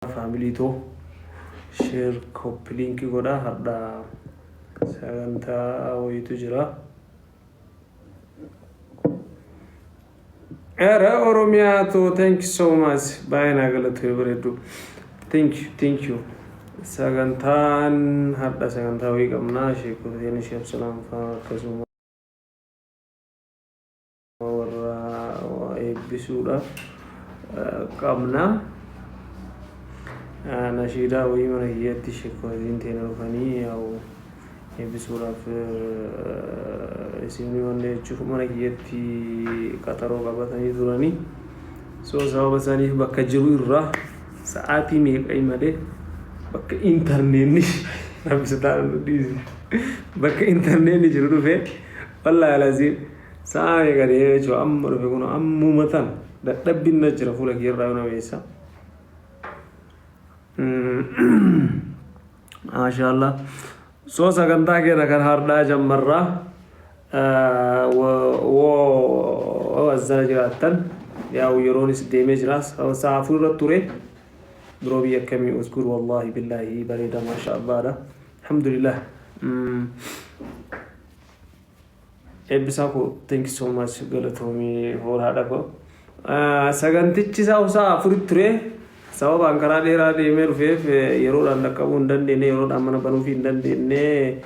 Family too share copy link godha hardha sagantaa wayitu jira. Era Oromiyaa too, thank you so much, baay'ee naa galatoomi bareeddu. Thank you, thank you. Sagantaan hardha sagantaa wayii qabna, sheekoteen ishee Absalaam fa'aa akkasuma warra eebbisuudha qabna. Nashiidaa wayii mana kiyyatti sheekotiin teena dhufanii yaa'u eebbisuudhaaf isin wanni jechuuf mana kiyyatti qaxaroo qabatanii turanii. So sababa saniif bakka jiru irraa sa'aatii meeqa imalee bakka intarneetni, rabbi sodaadhu nu dhiisi, bakka intarneetni jiru dhufee, wallaahi alaziim sa'a meeqa deemee jechuudha. Amma dhufe kun ammuma tan dadhabbiin na jira, fuula kiyya irraa yoo beessa. Maashaallah. So sagantaa keenya kan hardhaa jammarraa woo as jala jiraattan yaa'u yeroonis deemee jira, sa'a 4 irra ture. Biroo biyya akkamii usgur, wallaahi billaahi bareeda, maashaallaadha, alhamdulillah. Eebbisaa koo, thank you so much, galatoomii hoolaadha koo. Sagantichi sa'a 4tti ture. Sababaan karaa dheeraa deemee dhufeef yeroodhaan dhaqqabuu hin dandeenye, yeroodhaan mana banuufii hin dandeenye.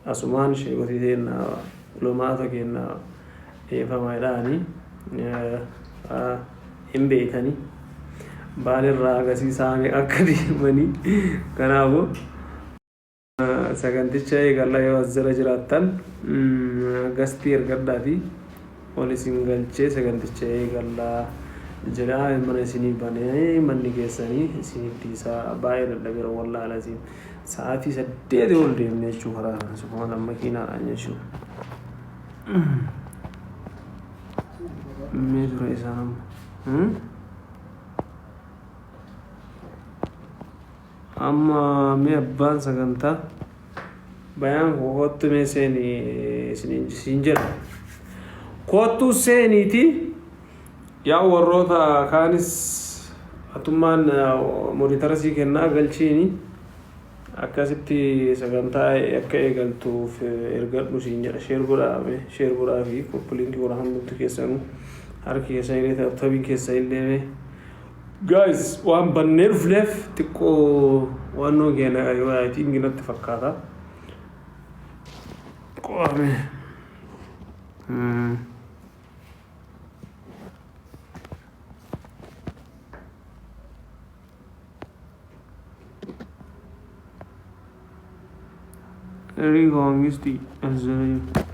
Asumaan sheekotii teenna, ulumaata keenna dhiifama jedhaanii hin beekanii. Baalirraa agarsiisaa akka deemanii kanaafuu. Saganticha eegalla. Yoo as jala jiraattan gastii ergadhaafi ol isin galchee saganticha eegalla jedha. Mana isinii banee manni keessanii isiniif dhiisaa. Baay'ee dadhabeera, wallaahi laziim, sa'aatii 8 ol deemne jechuu karaa kana subhaan makiinaadhaan jechuu. Mee ture isaan amma. Amma mee abbaan sagantaa bayaan koo kottu mee seeni isiniin siin jedha. Kottu seeniiti, yaa warroota kaanis atummaan moderator sii kennaa galchiini, akkasitti sagantaa akka eegaltuuf ergadhu siin jedha. Share godhaa, mee share godhaa fi copy link godhaa hundumti keessanuu, harki keessan illee, tabiin keessan illee. Mee guys, waan bannee dhufneef xiqqoo waannoo keenya yoo I think natti fakkaata. Qo'ame. Eriga Wangisti as jala jiru.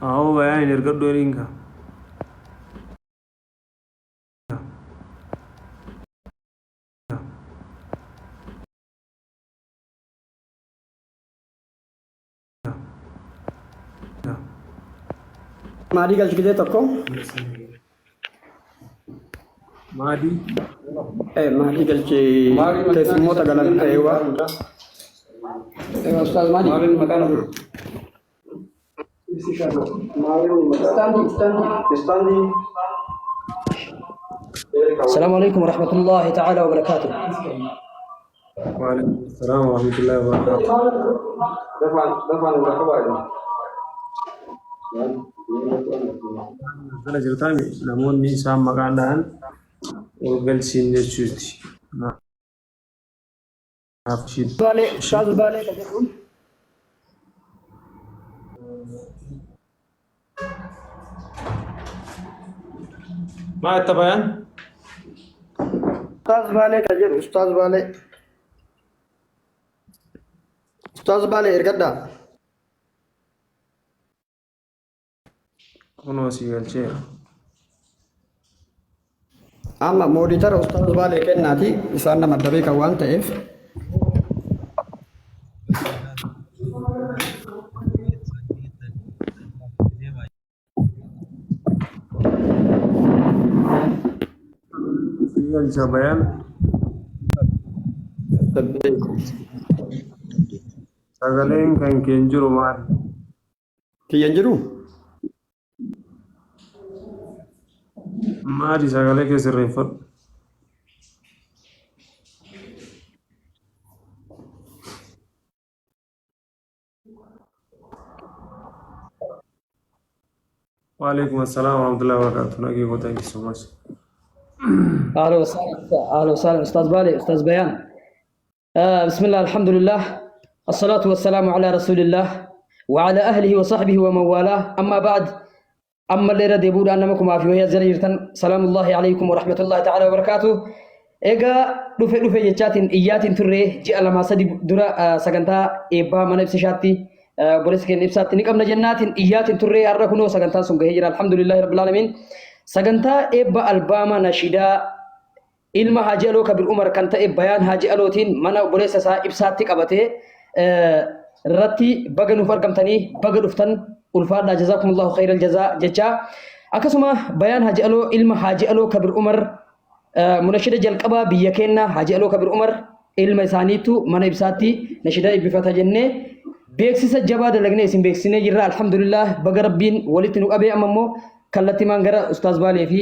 Awoo bayaan hin ergadhu eriinka. Maadii galchi gisee tokko. Maadii. Maadii galchi keessummoota galan eewwa. Ustaaz Maadii. Maaliin maqaan Istaandii, istaandii. Istaandii. السلام عليكم ورحمة الله تعالى وبركاته. وعليكم السلام ورحمة الله وبركاته. Dafaan dafaan irraa qabaa. Jala jirtaami namoonni isaan maqaan dhahan ol galchiin jechuuti. Naaf ishiin. Baalee, Ustaaz Baalee kan jedhuun. Maa itti bayaan? Ustaaz Baalee kan jedhu, Ustaaz Baalee. Ustaaz Baalee ergadhaa. Kunoo sii galcheera. Amma moderator Ustaaz Baalee kennaati, isaan nama adda beekan waan ta'eef. Sii galcha bayaan. Sagaleen kan keen jiru maali? Kiyyan jiru? Maali, sagalee kee sirreeffadhu. Waalaikum assalam warahmatullahi wabarakatuh. Nagee koo thank you so much. أهلا وسهلا أهلا وسهلا أستاذ بالي أستاذ بيان. بسم الله الحمد لله الصلاة والسلام على رسول الله وعلى أهله وصحبه ومن والاه أما بعد أما اللي رد يقول أنكم في وهي زريرتن سلام الله عليكم ورحمة الله تعالى وبركاته. Egaa dhufe dhufe jechaatiin iyyaatiin turre ji'a lamaa sadi dura sagantaa eebbaa mana ibsishaatti obboleessa keenya ibsaatti ni qabna jennaatiin iyyaatiin turre har'a kunoo sagantaan sun gahee jira alhamdulillahi rabbil aalamiin. Sagantaa eebba albaama nashidaa ilma Haaji Aloo Kabir Umar kan ta'e Bayaan Haaji Alootiin mana obboleessa isaa ibsaatti qabatee irratti baga nuuf argamtanii baga dhuftan ulfaadhaa jazaakumullahu khayral jazaa jechaa akkasuma Bayaan Haaji Aloo ilma Haaji Aloo Kabir Umar munashida jalqabaa biyya keenya Haaji Aloo Kabir Umar ilma isaaniitu mana ibsaatti nashida eebbifata jennee beeksisa jabaa dalagnee isin beeksisnee jirra alhamdulillah baga rabbiin walitti nu qabee amma immoo kallattimaan gara Ustaaz Baalee fi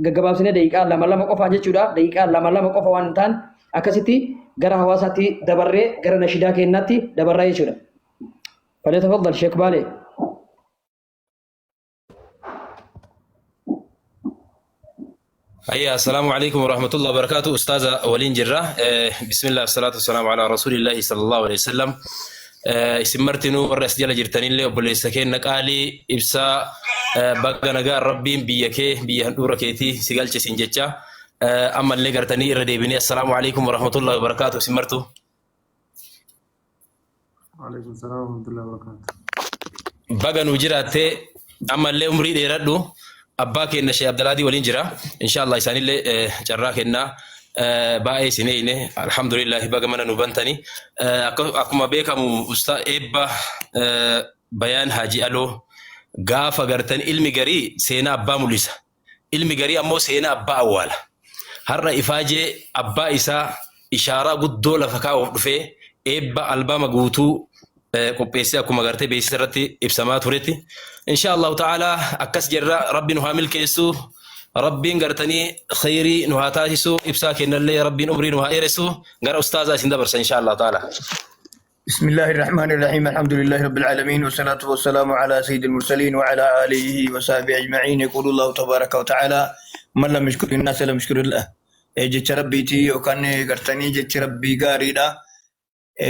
gaggabaabsinee daqiiqaa lama lama qofaa jechuudha daqiiqaa lama lama qofa waan hin taane akkasitti gara hawaasaatti dabarree gara nashidaa keenyaatti dabarraa jechuudha. فليتفضل شيخ بالي. هيا السلام عليكم ورحمة الله وبركاته أستاذة ولين جرة. بسم الله والصلاة والسلام على رسول الله صلى الله عليه وسلم. Isin martinuu warra as jala jirtanillee obboleessa keenya qaalii ibsaa baga nagaa rabbiin biyya kee biyya handhuura keetii si galche sin jecha ammallee gartanii irra deebinee assalaamu alaikum warahmatullahi wabarakaatu isin martuu. Waalaikum salaam warahmatullahi wabarakatuh. Baga nu jiraattee ammallee umrii dheeradhu abbaa keenya Sheekh Abdalaadii waliin jira inshallah isaanillee carraa kennaa baay'ee isin eeyne alhamdulillah baga mana nu bantani. Akkuma beekamu usta eebba Bayaan Haaji Aloo gaafa gartan ilmi garii seenaa abbaa mul'isa ilmi garii ammoo seenaa abbaa awwaala har'a ifaajee abbaa isaa ishaaraa guddoo lafa kaa'uuf dhufee eebba albaama guutuu qopheessee akkuma gartee beeksisa irratti ibsamaa turetti insha Allahu ta'ala akkas jirra rabbi nu haa milkeessu rabbiin gartanii khayrii nu haa taasisu ibsaa kennallee rabbiin umrii nu haa dheeressu gara ustaazaa isin dabarsa insha Allahu ta'ala. بسم الله الرحمن الرحيم الحمد لله رب العالمين والصلاة والسلام على سيد المرسلين وعلى آله وصحبه أجمعين. يقول الله تبارك وتعالى من لم يشكر الناس لم يشكر الله. Jecha rabbiiti yookaan gartanii jechi rabbii gaariidha.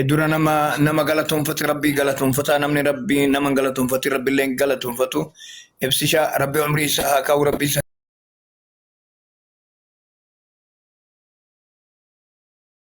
Dura nama nama galatoonfate rabbii galatoonfata namni rabbii nama galatoonfate rabbiillee galatoonfatu. Ibsisha rabbi umrii isaa haa kaa'u rabbii isaa